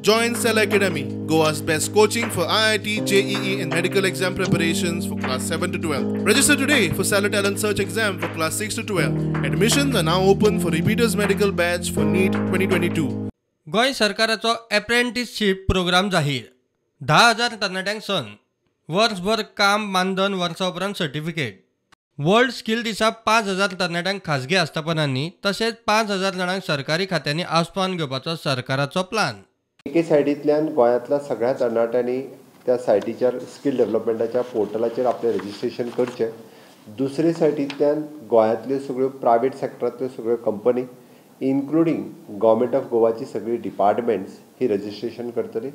Join Cell Academy, Goa's best coaching for IIT, JEE and medical exam preparations for class 7 to 12. Register today for Stellar Talent Search exam for class 6 to 12. Admissions are now open for repeaters medical batch for NEET 2022. Goa सरकाराचो apprenticeship programme जाहीर. 10,000 तरणाट्यांक संद, वर्सभर काम, मानधन, वर्सा उपरांत certificate. World skill दिसा 5,000 तरणाट्यांक खाजगी आस्थापनांनी तशेंच 5,000 जाणांक सरकारी खात्यांनी आस्पावन घेवपाचो सरकाराचो प्लान. एके सायडींतल्यान गोंयांतल्या सगळ्या तरणाट्यांनी त्या सायटीचेर स्किल डेव्हलपमेंटाच्या पोर्टलाचेर आपलें रजिस्ट्रेशन करचें. दुसरे सायटींतल्यान गोंयांतल्यो सगळ्यो प्रायवेट सेक्टरांतल्यो सगळ्यो कंपनी इन्क्लुडींग गव्हर्मेंट ऑफ गोवाची सगळीं डिपार्टमेंट्स ही रजिस्ट्रेशन करतली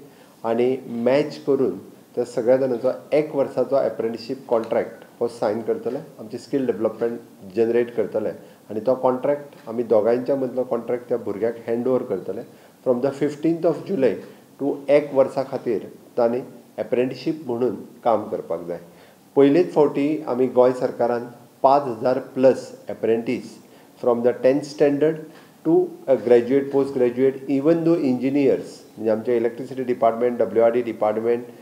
आनी मॅच करून त्या सगळ्या जाणांचो एक वर्साचो एप्रेंटिसशीप कॉन्ट्रॅक्ट हो सायन करतले, आमची स्किल डेव्हलपमेंट जनरेट करतले आनी तो कॉन्ट्रॅक्ट आमी दोगांयच्या मदलो कॉन्ट्रॅक्ट त्या भुरग्याक हँड ओवर करतले. From the 15th of July to एक वर्सा खातीर तांणी एप्रेंटिसशीप म्हणून काम करपाक जाय. पयलेच फावटी आमी गोंय सरकारान 5,000 plus apprentice from the 10th standard to graduate, post graduate, even though engineers म्हणजे आमचे electricity department, WRD department,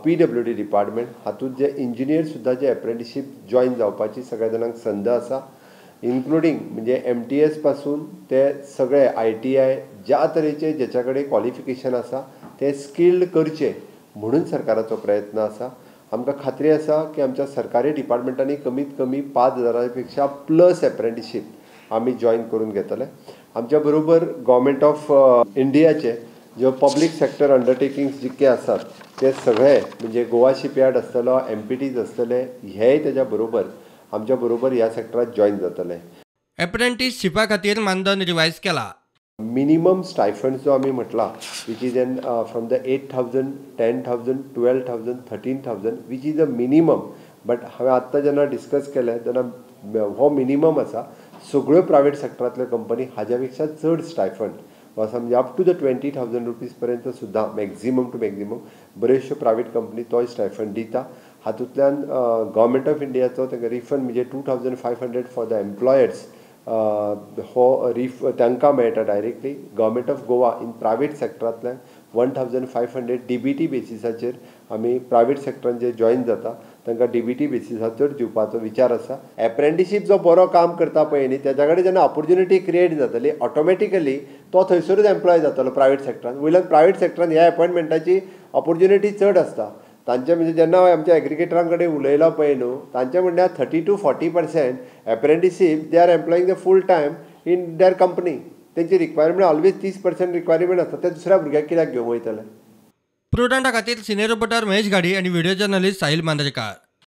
PWD department हातूंत जे इंजिनियर सुद्दां जे एप्रेंटिसशीप जॉयन जावपाची सगळ्या जाणांक संद आसा. इन्क्लुडींग म्हणजे MTS पासून ते सगळे ITI ज्या तरेचे ज्याच्या कडेन क्वॉलिफिकेशन आसा ते स्किल्ड करचे म्हणून सरकाराचो प्रयत्न आसा. आमकां खात्री आसा की आमच्या सरकारी डिपार्टमेंटांनी कमीत कमी 5,000 पेक्षा प्लस एप्रेंटिसशीप आमी जॉयन करून घेतले. आमच्या बरोबर गव्हर्मेंट ऑफ इंडियाचे ज्यो पब्लीक सेक्टर अंडरटेकिंग्स जितके आसात ते सगळे म्हणजे गोवा शिपयार्ड आसतलो, MPTs आसतले, हेय तेज्या बरोबर आमच्या बरोबर ह्या सेक्टरात जॉयन जातले. एप्रेंटिसशिपा खातीर मानधन रिवायज केला. मिनिमम स्टायफंड जो आमी म्हटला which is an from the 8,000, 10,000, 12,000, 13,000 which is a minimum. But हांवें आत्तां जेन्ना डिस्कस केलें तेन्ना हो मिनिमम आसा. सगळ्यो प्रायवेट सेक्टरांतल्यो कंपनी हाज्या पेक्षा चड स्टायफंड वा समजा अप टू the 20,000 rupees पर्यंत सुद्दां मॅक्झिमम टू मॅक्झिमम बऱ्योचश्यो प्रायवेट कंपनी तोय स्टायफंड दिता. हातूंतल्यान गव्हर्मेंट ऑफ इंडियाचो तांकां रिफंड म्हणजे 2,500 फॉर the employers हो रिफ तांकां मेळटा directly. Government of Goa in private सेक्टरांतल्यान 1,500 DBT बेसिसाचेर आमी प्रायवेट सेक्टरान जे जॉयन जाता तांकां DBT बेसिसाचेर दिवपाचो विचार आसा. एप्रेंटिसशीप जो बरो काम करता पळय न्ही तेज्या कडेन जेन्ना ऑपोर्च्युनिटी क्रिएट जातली ऑटोमॅटिकली तो थंयसरूच एम्प्लॉय जातलो प्रायवेट सेक्टरान. वयल्यान प्रायवेट सेक्टरान ह्या एपॉयंटमेंटाची ऑपोर्च्युनिटी चड आसता. तांचे म्हणजे जेन्ना आमच्या एग्रिगेटरां कडेन उलयलो पळय न्हू तांचे म्हणल्यार 30 to 40% apprenticeship they are employing the full time in their company. तेंची रिक्वायरमेंट ऑलवेज 30% रिक्वायरमेंट आसता. ते दुसऱ्या भुरग्याक कित्याक घेवंक वयतले. प्रुडंटा खातीर सिनियर रिपोर्टर महेश घाडी आनी व्हिडिओ जर्नलिस्ट साहिल मांद्रेकार.